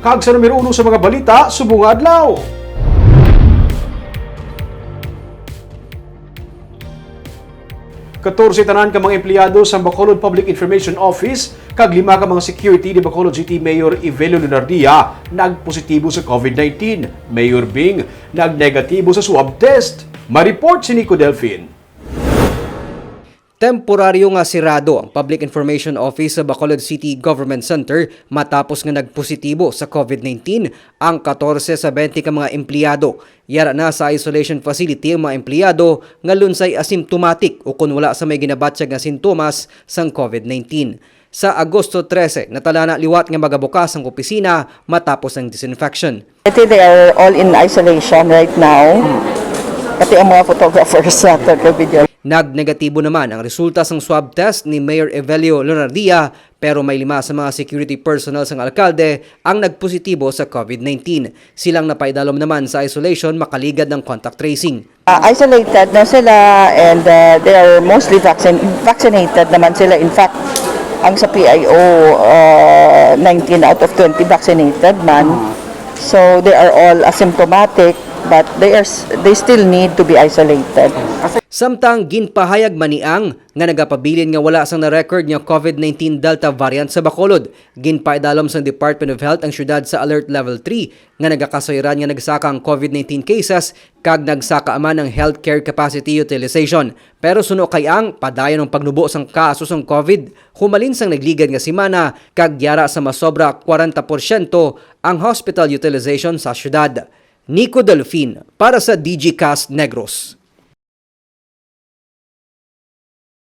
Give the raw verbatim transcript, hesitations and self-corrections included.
Kag sa numero uno sa mga balita subong nga adlaw. Katorse tanan ka mga empleyado sa Bacolod Public Information Office kag lima ka mga security ni Bacolod City Mayor Evelio Lunardia nagpositibo sa COVID nineteen. Mayor Bing, nagnegatibo sa swab test. May report si Nico Delfin. Temporaryo nga sirado ang Public Information Office sa Bacolod City Government Center matapos nga nagpositibo sa COVID nineteen ang katorse sa bente ka mga empleyado. Yara na sa isolation facility ang mga empleyado nga lunsay asymptomatic o kon wala sa may ginabatyag nga sintomas sang COVID nineteen. Sa Agosto trese, natala na liwat nga magabukas ang opisina matapos ang disinfection. Ito, they are all in isolation right now. Pati ang mga photographers sa video. Nagnegatibo naman ang resulta sang swab test ni Mayor Evelio Leonardia, pero may lima sa mga security personnel sang alkalde ang nagpositibo sa COVID nineteen. Silang napaidalom naman sa isolation makaligad ng contact tracing. Uh, isolated na sila and uh, they are mostly vaccin- vaccinated naman sila. In fact, ang sa P I O, uh, nineteen out of twenty vaccinated man. So they are all asymptomatic, but they are s- they still need to be isolated. Samtang ginpahayag man ni Ang nga nagapabilin nga wala sang na-record nga COVID nineteen Delta variant sa Bacolod. Ginpaidalom sang Department of Health ang syudad sa Alert Level three nga nagakasayran nga nagsaka ang COVID nineteen cases kag nagsaka man ang healthcare capacity utilization. Pero suno kay Ang, padayon ang pagnubo sang kaso sang COVID humalin sang nagligad nga semana kag yara sa masobra kwarenta porsyento ang hospital utilization sa syudad. Nico Delfin para sa Digicast Negros.